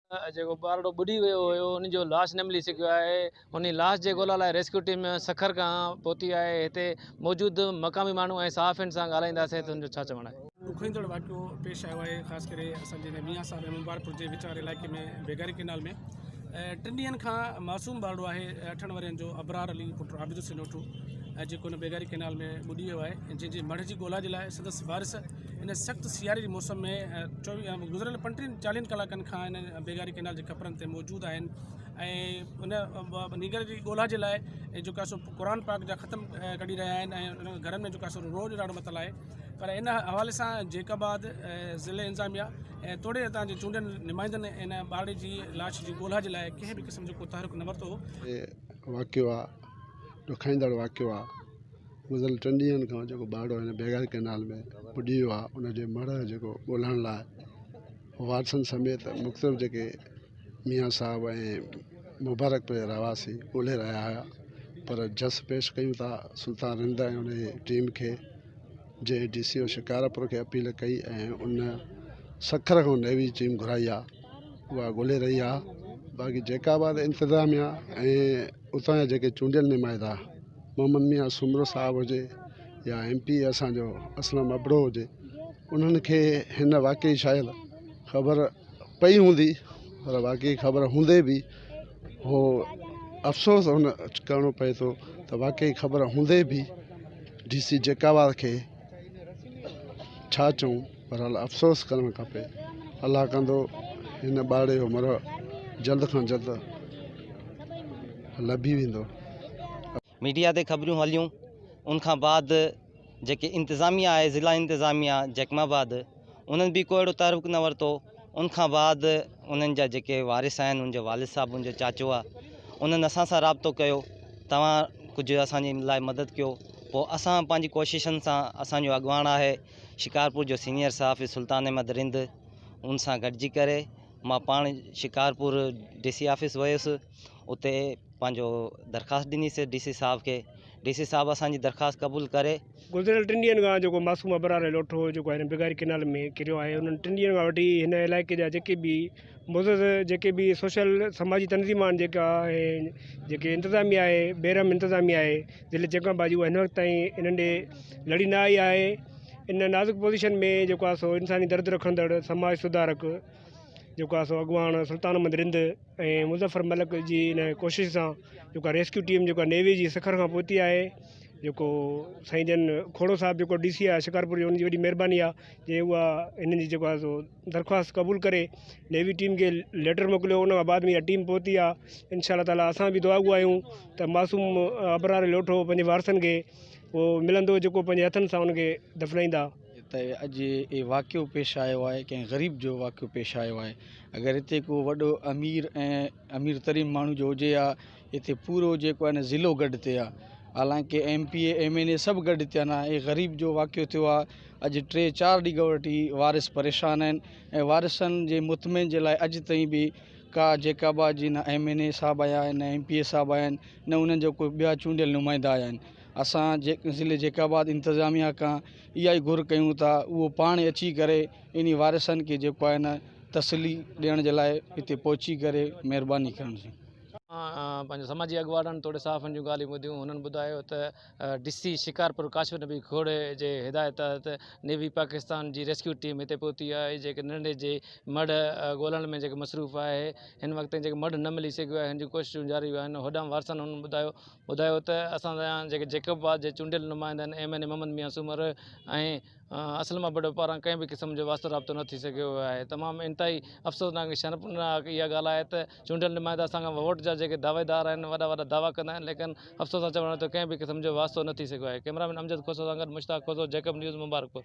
جيڪو ٻارڙو ٻڏي ويو هيو ان جو لاش نه ملي سگهيو آهي انهي لاش جي ڳولا لاء ريسڪيو ٽيم سکر کان پهتي آهي هتي موجود مقامي ماڻهو ۽ صحافين سان ڳالهائينداسين ته ان جو ڇا چوڻ آهي. ڏکوئيندڙ واقعو پيش آيو آهي خاص ڪري اسان جي ميان صاحب ۽ مبارڪپور جي وچ واري علائقي ۾ بيگاري ڪينال ۾ ٽن ڏينهن کان معصوم ٻارڙو آهي اٺن ورهين جو ابرار علي پٽ عابد حسين اوٺو جيڪو ان بيگاري ڪينال ۾ ٻڏي ويو آهي جنهن جي مڙهه جي ڳولا جي لاء سندس وارث ان سخت سياري جي موسم ۾ چوويهه گذريل پنٽيهن چاليهن ڪلاڪن کان ان بيگاري ڪئنال جي ڪپرن تي موجود آهن ۽ ان نينگر جي ڳولا جي لاء جيڪو آهي سو قرآن پاڪ جا ختم ڪڍي رهيا آهن ۽ انهن گهرن ۾ جيڪو آهي سو روڄ راڙو متل آهي پر ان حوالي سان جيڪب آباد ضلعي انتظاميا ۽ توڙي هتان جي چونڊيل نمائندن ان ٻارڙي جي لاش جي ڳولا جي لاء ڪنهن به قسم جو ڪو تحرڪ نه ورتو هو. واقعو آهي ڏکائيندڙ واقعو آهي گذريل ٽن ڏينهن کان جيڪو ٻارڙو هن بيگار ڪئنال ۾ ٻڏي ويو آهي ان جي مڙهه جيڪو ڳولهڻ لاء وارثن سميت مختلف جيڪي ميان صاحب ۽ مبارڪ پور جا رهواسي ڳولهي رهيا هئا پر جس پيش ڪيون ٿا سلطان رند ۽ ان جي ٽيم کي جنهن ڊي سي او شڪارپور کي اپيل ڪئي ۽ ان سکر کان نيوي ٽيم گهرائي آهي اها ڳولهي رهي آهي باقي جيڪا آباد انتظاميا ۽ اتان جا جيڪي چونڊيل نمائندا محمد ميان سومرو صاحب هجي يا ايم پي اسان جو اسلم ابڙو هجي انهن کي هن واقعي شايد خبر پئي هوندي پر واقعي خبر هوندي به هو افسوس هن ڪرڻو پئي ٿو ته واقعي خبر هوندي به ڊي سي جيڪب آباد کي ڇا چئون بهرحال افسوس ڪرڻ کپي الله ڪندو هن ٻارڙي جو مڙهه جلد کان جلد لڀي ويندو. ميڊيا تي خبرون هليون ان کان بعد جيڪي انتظاميا آهي ضلع انتظاميا جيڪب آباد انهن به ڪو اهڙو تحرڪ نه ورتو ان کان بعد انهن جا جيڪي وارث آهن ان جو والد صاحب ان جو چاچو آهي انهن اسان سان رابطو ڪيو توهان ڪجهه اسان جي لاء مدد ڪيو پوء اسان پنهنجي ڪوششن سان اسان جو اڳواڻ آهي شڪارپور جو سينيئر صحافي سلطان احمد رند ان سان گڏجي ڪري مان پاڻ شڪارپور ڊي سي آفيس ويس اتي پنهنجو درخواست ڏنيسي ڊي سي صاحب کي ڊي سي صاحب اسان جي درخواست قبول ڪري. گذريل ٽن ڏينهن کان جيڪو معصوم ابرار لوٺو جيڪو هن بگاري ڪينال ۾ ڪريو آهي انهن ٽن ڏينهن کان وٺي هن علائقي جا جيڪي به معزز جيڪي به سوشل سماجي تنظيم آهن جيڪا ۽ جيڪي انتظاميا آهي بيرحم انتظاميا آهي ضلعي جيڪب آباد جي اها هن وقت تائين انهن ڏي لڙي نه آئي آهي ان نازڪ پوزيشن ۾ جيڪو آهي سو انساني درد رکندڙ سماج سڌارڪ جيڪو آهي سو اڳواڻ سلطان احمد رند ۽ مظفر ملڪ جي ان ڪوشش سان جيڪو آهي ريسڪيو ٽيم جيڪو آهي نيوي جي سکر کان پهتي آهي جيڪو سائين جن کوڙو صاحب جيڪو ڊي سي آهي شڪارپور جو ان جي وڏي مهرباني آهي جي اها هنن جي جيڪو آهي سو درخواست قبول ڪري نيوي ٽيم کي ليٽر موڪليو ان کان بعد ۾ اها ٽيم پهتي آهي انشاء الله تعالي اسان به دعا گو آهيون ته معصوم ابرار لوٺو پنهنجي وارثن کي اهو ملندو جيڪو پنهنجي هٿن سان ان کي دفنائيندا. ته اڄ اهي واقعو پيش آيو آهي ڪنهن غريب جو واقعو پيش آيو آهي اگر هتي ڪو وڏو امير ۽ امير ترين ماڻهو جو هجي ها هتي پورو جيڪو آهي نه ضلعو گڏ ٿئي ها حالانڪه M P A M N A سڀ گڏ ٿين ها هي غريب جو واقعو ٿيو آهي اڄ ٽي چار ڏينهن کان وٺي وارث پريشان آهن ۽ وارثن جي مطمئن جي لاء اڄ تائين به ڪا جيڪب آباد جي نه ايم اين اي صاحب آيا آهن نه ايم پي اي صاحب آيا آهن نه انهن جو ڪو ٻيا چونڊيل نمائندا آيا آهن اسان ضلعي جيڪب آباد انتظاميا کان اها ئي گهر ڪيون ٿا اهو پاڻ اچي ڪري انهي وارثن کي جيڪو آهي نه تسلي ڏيڻ جي لاء هتي پهچي ڪري مهرباني ڪرڻ جي. پنهنجي سماجي اڳواڻن توڙي صحافين جون ڳالهيون ٻڌيون هنن ٻڌايو ته ڊي سي شڪارپور ڪاشف نبي کوڙي جي هدايت تحت نيوي پاڪستان جي ريسڪيو ٽيم هتي پهتي آهي جيڪي ننڍڙي جي مڙهه ڳولڻ ۾ جيڪي مصروف آهي هن وقت تائين جيڪي مڙهه نه ملي سگهيو آهي هن جون ڪوششون جاري آهن هوڏانهن وارثن هنن ٻڌايو ٻڌايو ته اسان جا جيڪي جيڪب آباد جي چونڊيل نمائندن ايم اين اي محمد ميان سومر ۽ اسلم ابڙو پاران ڪنهن به قسم جو واسطو رابطو نه ٿي سگهيو آهي تمام انتهائي افسوسناڪ ۽ شرمناڪ اها ڳالهه آهي ته چونڊيل نمائندا اسان کان ووٽ جا جيڪي دعويدار آهن وڏا وڏا دعويٰ ڪندا آهن ليڪن افسوس سان چوڻو ته ڪنهن به قسم جو واسطو نه ٿي سگهيو آهي ڪئميرا مين امجد کوسو سان گڏ مشتاق کوسو جيڪب نيوز مبارڪپور.